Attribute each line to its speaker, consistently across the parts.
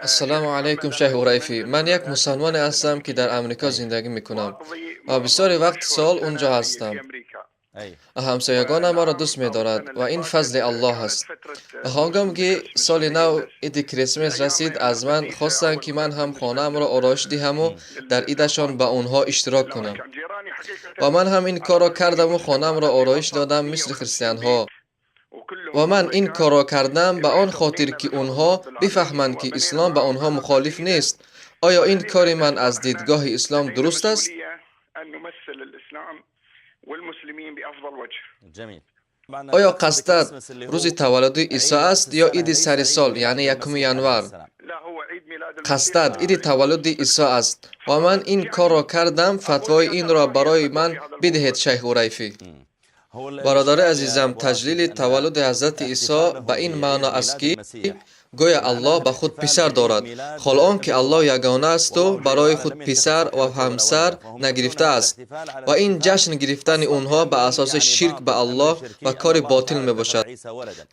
Speaker 1: Ассалому алайкум, шайх Урайфӣ. Ман як мусалмоне ҳастам, ки дар Амрико зиндагӣ мекунам ва бисёри вақти сол унҷо ҳастам. Ҳамсоягонам маро дӯст медорад ва ин фазли Аллоҳ аст. Ҳангоме ки соли нав, иди Крисмес расид, аз ман хостанд, ки ман ҳам хонаамро ороиш диҳаму дар идашон ба онҳо иштирок кунам. Ва ман ҳам ин корро кардаму хонаамро ороиш додам, мисли христианҳо. Ва ман ин корро кардам ба он хотир, ки онҳо бифаҳманд, ки ислом ба онҳо мухолиф нест. Оё ин кори ман аз дидгоҳи ислом дуруст аст? Оё қасдат рӯзи таваллуди Исо аст ё иди сари сол, яъне 1 январ? Қасдат иди таваллуди Исо аст ва ман ин корро кардам. Фатвои инро барои ман бидиҳед, шайх Урайфӣ. Бародари азизам, таҷлили таваллуди ҳазрати Исо ба ин маъно аст, ки гӯё Аллоҳ ба худ писар дорад, ҳол он ки Аллоҳ ягона асту барои худ писар ва ҳамсар нагирифтааст. Ва ин ҷашн гирифтани онҳо ба асоси ширк ба Аллоҳ ва кори ботил мебошад,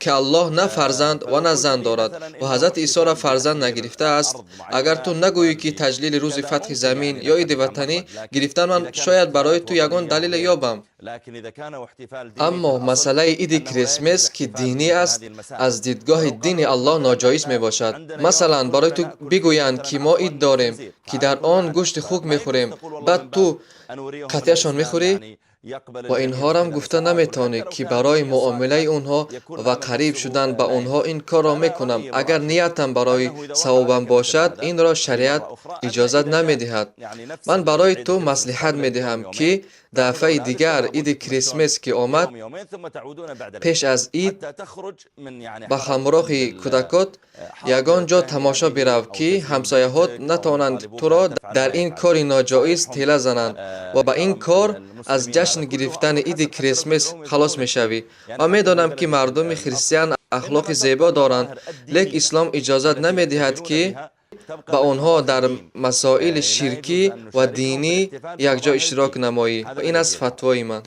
Speaker 1: ки Аллоҳ на фарзанд ва на зан дорад ва ҳазрати Исоро фарзанд нагирифтааст. Агар ту нагӯӣ, ки таҷлили рӯзи фатҳи замин ё иди ватанӣ гирифтан, ман шояд барои ту ягон далеле ёбам. Аммо масъалаи иди Крисмес, ки динӣ аст, аз дидгоҳи дини Аллоҳ ноҷоиз мебошад. Масалан, барои ту бигӯянд, ки мо ид дорем, ки дар он гӯшти хук мехӯрем, баъд ту қатъияшон мехӯрӣ? Ва инҳорам гуфта наметавонӣ, ки барои муомилаи онҳо ва қариб шудан ба онҳо ин корро мекунам. Агар ниятам барои савобам бошад, инро шариат иҷозат намедиҳад. Ман барои ту маслиҳат медиҳам, ки дафъаи дигар иди Крисмес ки омад, пеш аз ид ба ҳамроҳи кӯдакот ягон ҷо тамошо бирав, ки ҳамсояҳот натавонанд туро дар ин кори ноҷоиз тела зананд ва ба ин кор аз ҷашн гирифтани иди Крисмес халос мешавӣ. Ва медонам, ки мардуми христиан ахлоқи зебо доранд, лек ислом иҷозат намедиҳад, ки ба онҳо дар масоили ширкӣ ва динӣ якҷо иштирок намоӣ. Ва ин аст фатвои ман.